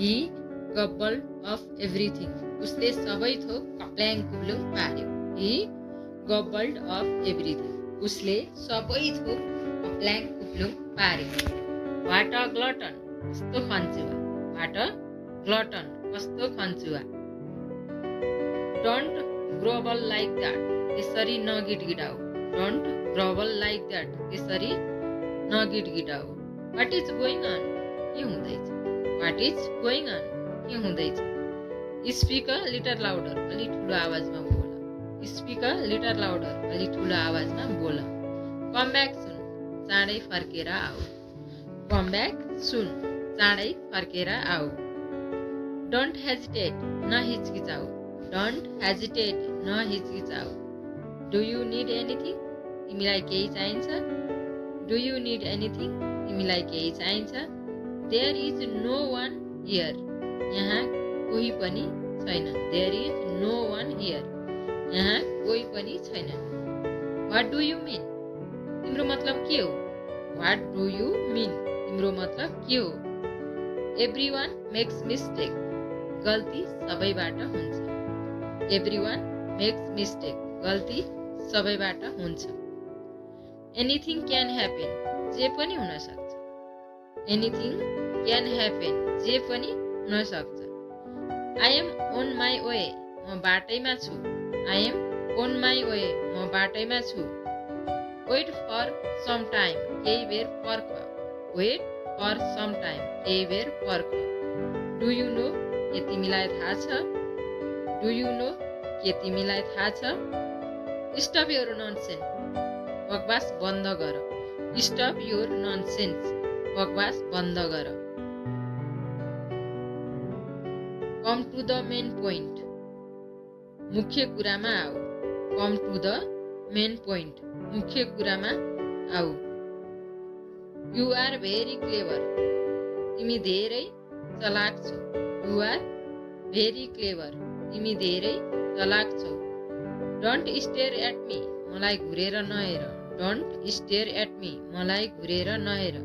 He gobbled up everything. उसले सबै थोक कप्ल्याङ कुब्लुङ पार्यो. He gobbled up everything. उसले सबै थोक कप्ल्याङ कुब्लुङ पार्यो. What a glutton. कस्तो खन्चुवा. What a glutton. कस्तो खन्चुवा. Don't grovel like that. त्यसरी नगिटगिटाऊ. Don't grovel like that. त्यसरी नगिटगिटाऊ. What is going on? के हुँदैछ? What is going on? के हुँदैछ? Speak a little louder. अलि ठुलो आवाजमा बोल. Speak a little louder. अलि ठुलो आवाजमा बोल. Come back soon. चाँडै फर्केर आऊ. Come back soon. चाँडै फर्केर आऊ. Don't hesitate. नहिचकिचाऊ. Don't hesitate. नहिचकिचाऊ. Do you need anything? तिमीलाई केही चाहिन्छ? Do you need anything? तिमीलाई केही चाहिन्छ? There is no one here. यहाँ कोही पनि छैन. There is no one here. यहाँ कोही पनि छैन. What do you mean? तिम्रो मतलब के हो? What do you mean? तिम्रो मतलब के हो? Everyone makes mistake. गल्ती सबैबाट हुन्छ. Everyone makes mistake. गल्ती सबैबाट हुन्छ. Anything can happen. जे पनि हुन सक्छ. Anything can happen. जे पनि हुन सक्छ. I am on my way. म बाटैमा छु. I am on my way. म बाटैमा छु. Wait for some time. केही बेर पर्ख. Wait for some time. केही बेर पर्ख. Do you know? के तिमीलाई थाहा छ? Do you know? के तिमीलाई थाहा छ? Stop your nonsense. बकवास बन्द गर. Stop your nonsense. बकवास बन्द गर. Come to the main point. मुख्य कुरामा आऊ. Come to the main point. मुख्य कुरामा आऊ. You are very clever. तिमी धेरै चलाक छौ. You are very clever. तिमी धेरै चलाक छौ. Don't stare at me. मलाई घुरेर नहेर. Don't stare at me. मलाई घुरेर नहेर.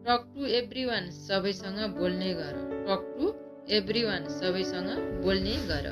Talk to everyone. सबैसँग बोल्ने गर. Talk to everyone. सबैसँग बोल्ने गर.